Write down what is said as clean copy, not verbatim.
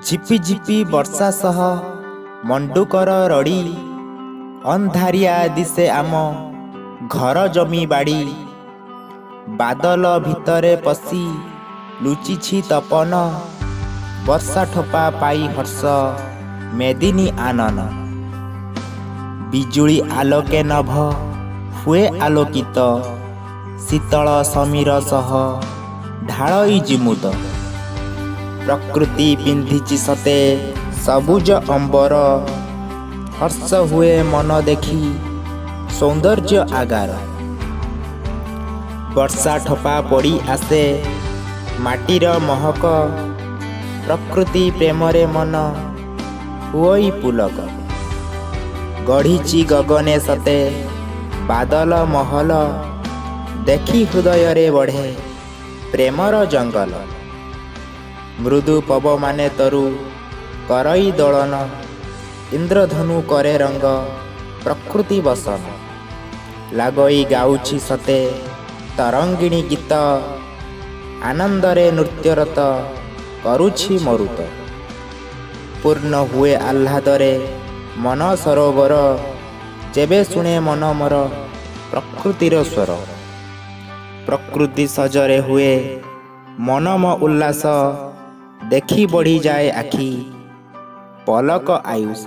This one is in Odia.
ଝିପି ଝିପି ବର୍ଷା ସହ ମଣ୍ଡୁକର ରଡ଼ି, ଅନ୍ଧାରିଆ ଦିଶେ ଆମ ଘର ଜମି ବାଡ଼ି। ବାଦଲ ଭିତରେ ପଶି ଲୁଚିଛି ତପନ, ବର୍ଷା ଠୋପା ପାଇ ହର୍ଷ ମେଦିନୀ ଆନନ। ବିଜୁଳି ଆଲୋକେ ନଭ ହୁଏ ଆଲୋକିତ, ଶୀତଳ ସମୀର ସହ ଢାଳଇ ଜିମୁଦ। ପ୍ରକୃତି ପିନ୍ଧିଛି ସତେ ସବୁଜ ଅମ୍ବର, ହର୍ଷ ହୁଏ ମନ ଦେଖି ସୌନ୍ଦର୍ଯ୍ୟ ଆଗାର। ବର୍ଷା ଠୋପା ପଡ଼ି ଆସେ ମାଟିର ମହକ, ପ୍ରକୃତି ପ୍ରେମରେ ମନ ହୁଅଇ ପୁଲକ। ଗଢ଼ିଛି ଗଗନେ ସତେ ବାଦଲ ମହଲ, ଦେଖି ହୃଦୟରେ ବଢ଼େ ପ୍ରେମର ଜଙ୍ଗଲ। ମୃଦୁ ପବମାନେ ତରୁ କରଇ ଦୋଳନ, ଇନ୍ଦ୍ରଧନୁ କରେ ରଙ୍ଗ ପ୍ରକୃତି ବସନ। ଲାଗଇ ଗାଉଛି ସତେ ତରଙ୍ଗିଣୀ ଗୀତ, ଆନନ୍ଦରେ ନୃତ୍ୟରତ କରୁଛି ମରୁତ। ପୂର୍ଣ୍ଣ ହୁଏ ଆହ୍ଲାଦରେ ମନ ସରୋବର, ଯେବେ ଶୁଣେ ମନ ମୋର ପ୍ରକୃତିର ସ୍ୱର। ପ୍ରକୃତି ସଜରେ ହୁଏ ମନମ ଉଲ୍ଲାସ, ଦେଖି ବଢ଼ିଯାଏ ଆଖି ପଲକ ଆୟୁଷ।